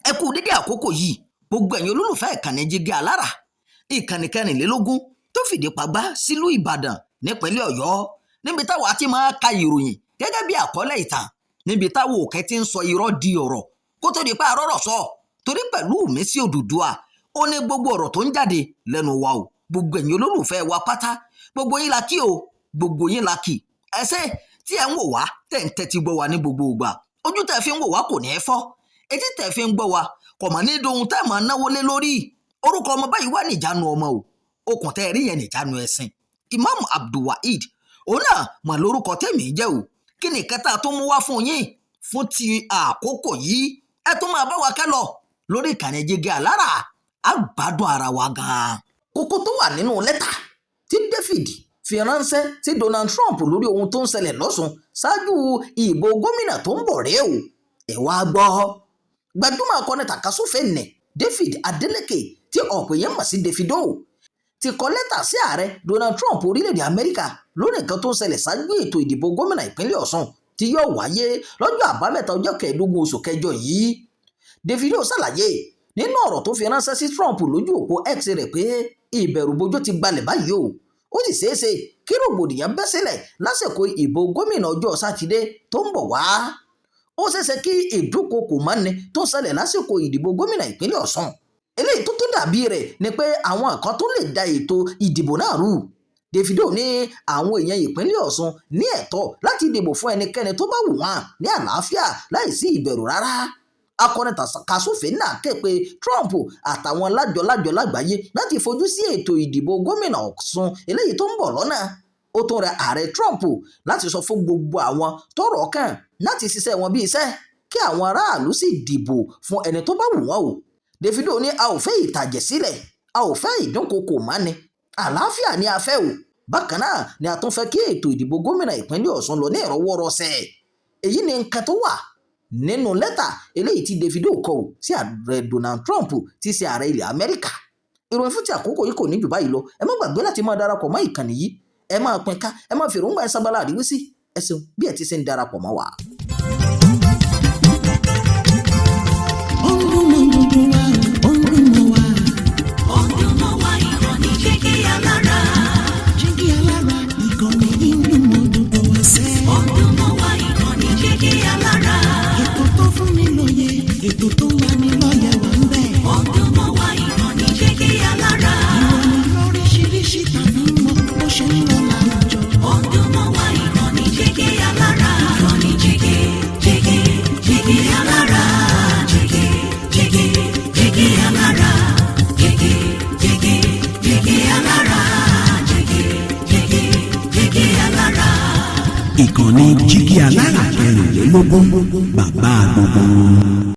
Ẹ kú dédé àkókò yìí, gbogbo ẹ̀yin olólùfẹ́ ìkànnì Jígí Alára, ìkànnì 24 tó fìdí pagbá sílùú Ìbàdàn nípínlẹ̀ Ọ̀yọ́, níbi táwa ti máa ka ìròyìn gẹ́gẹ́ bí àkọlé ìtàn, níbi táwa òkè ti ń sọ irọ́ di ọ̀rọ̀ kó tó di pé àrọ́rọ̀ sọ, torí pẹ̀lú mi sí Odùduwà, ó ní gbogbo ọ̀rọ̀ tó ń jáde lẹ́nu wa o. Gbogbo ẹ̀yin olólùfẹ́ wa pátá, gbogbo yín la kí o, gbogbo yín la kí. Ẹ ṣé tí ẹ ń wò wá, tẹ̀ ń tẹ́tí gbọ́ wa ní gbogbo ìgbà. Ojú tẹ̀ fi ń wò wá kò ní í fọ́, etí tẹ̀ fi ń gbọ́ wa kò mọ̀ ní dohun tẹ́ máa náwó lé lórí. Orúkọ ọmọ báyìí wà níjánu ọmọ o, okùn tẹ́ rí yẹn níjánu ẹ̀sìn. Imam Abdulwaheed, òun náà mà lórúkọ tèmi jẹ́ o. Kí ni kẹta tó mú wá fún yín fún ti àkókò yìí? Ẹ tún máa bá wa ká lọ lórí ìkànnì Jígí Alára, á gbádùn ara wa gan-an. Kókó tó wà nínú lẹ́tà tí David fi ránṣẹ́ sí Donald Trump lórí ohun tó ń ṣẹlẹ̀ lọ́sùn ṣáájú ìbò gómìnà tó ń bọ̀ rèé o. Ẹ wá gbọ́. Gbajúmọ̀ akọni tàkasúfèé nì David Adeleke, tí ọ̀pọ̀ èèyàn mọ̀ sí Davido, ti kọ lẹ́tà sí ààrẹ Donald Trump orílẹ̀-èdè Amẹ́ríkà lórí nǹkan tó ń ṣẹlẹ̀ ṣáájú ètò ìdìbò gómìnà ìpínlẹ̀ Ọ̀ṣun tí yóò wáyé lọ́jọ́ Àbámẹ́ta, ọjọ́ 15 oṣù kẹjọ yìí. Davido ṣàlàyé nínú ọ̀rọ̀ tó fi ránṣẹ́ sí Trump lójú òpó X rẹ̀ pé ìbẹ̀rùbojo ti gbalẹ̀ báyìí o, ó sì ṣeéṣe kí rògbòdìyàn bẹ́ sílẹ̀ lásìkò ìbò gómìnà ọjọ́ Sátidé tó ń bọ̀ wá. Ó ṣeéṣe kí ìdúnkookò mọ́ni tó ṣẹlẹ̀ lásìkò ìdìbò gómìnà ìpínlẹ̀ Ọ̀ṣun, eléyìí tó tún dàbí rẹ̀ ni pé àwọn kan tó lè da ètò ìdìbò náà rú. Davido ní àwọn èèyàn ìpínlẹ̀ Ọ̀ṣun ní ẹ̀tọ́ láti dìbò fún ẹnikẹ́ni tó bá wù wọ́n ní àlàáfíà, láìsí ìbẹ̀rù rárá. Akọrin tàkasúfèé náà ké pe Trump àtàwọn lájọ-lájọ lágbàáyé láti fojú sí ètò ìdìbò gómìnà Ọ̀ṣun eléyìí tó ń bọ̀ lọ́nà. Ó tún rẹ ààrẹ Trump láti sọ fún gbogbo àwọn tọ́rọ̀ kàn láti ṣiṣẹ́ wọn bí iṣẹ́, kí àwọn aráàlú sì dìbò fún ẹni tó bá wù wọ́n o. Davido ní a ò fẹ́ ìtàjẹ̀ sílẹ̀, a ò fẹ́ ìdúnkookò mọ́ni, àlàáfíà ni a fẹ́ o. Bákan náà ni a tún fẹ́ kí ètò ìdìbò gómìnà ìpínlẹ̀ Ọ̀ṣun lọ ní ìrọwọ́rọsẹ̀. Èyí ni nǹkan tó wà nínú lẹ́tà eléyìí tí Davido kọ ò sí ààrẹ Donald Trump, tí í ṣe ààrẹ ilẹ̀ Amẹ́ríkà. Ìròyìn fún ti àkókò yìí kò ní jù báyìí lọ. Ẹ má gbàgbé láti máa darapọ̀ mọ́ ìkànnì yìí, ẹ máa pín ká, ẹ máa fèròǹgbà ẹ sábàlá àríwísí. Ẹ ṣeun bí ẹ ti ṣe ń darapọ̀ mọ́ wa. Ó ń dún mọ́ gbogbo wa, ó ń dún mọ́ wa. Ó ń dún mọ́ wa, ìkànnì Jígí Alára. Jígí Alára, ìkànnì yìí ń dún mọ́ gbogbo wa sẹ́. Ó ń dún mọ́ wa, ìkànnì Jígí Alára. Ètò tó fún ni lóye, ètò tó ń lani lọ́yẹ̀ wà ń bẹ̀. Ó ń dún mọ́ wa, ìkànnì Jígí Alára. Ìròyìn lóríṣiríṣi tàbí mọ bó ṣe ń lọ láwùjọ. Ó ń dún mọ́ wa, ìkànnì Jígí Alára. Ìkànnì Jígí, Jígí, Jígí Alára. Jígí, Jígí, Jígí Alára. Jígí, Jígí, Jígí Alára. Jígí, Jígí, Jígí Alára. Ìkànnì Jígí Alára 24, bàbá gbogbo wọn.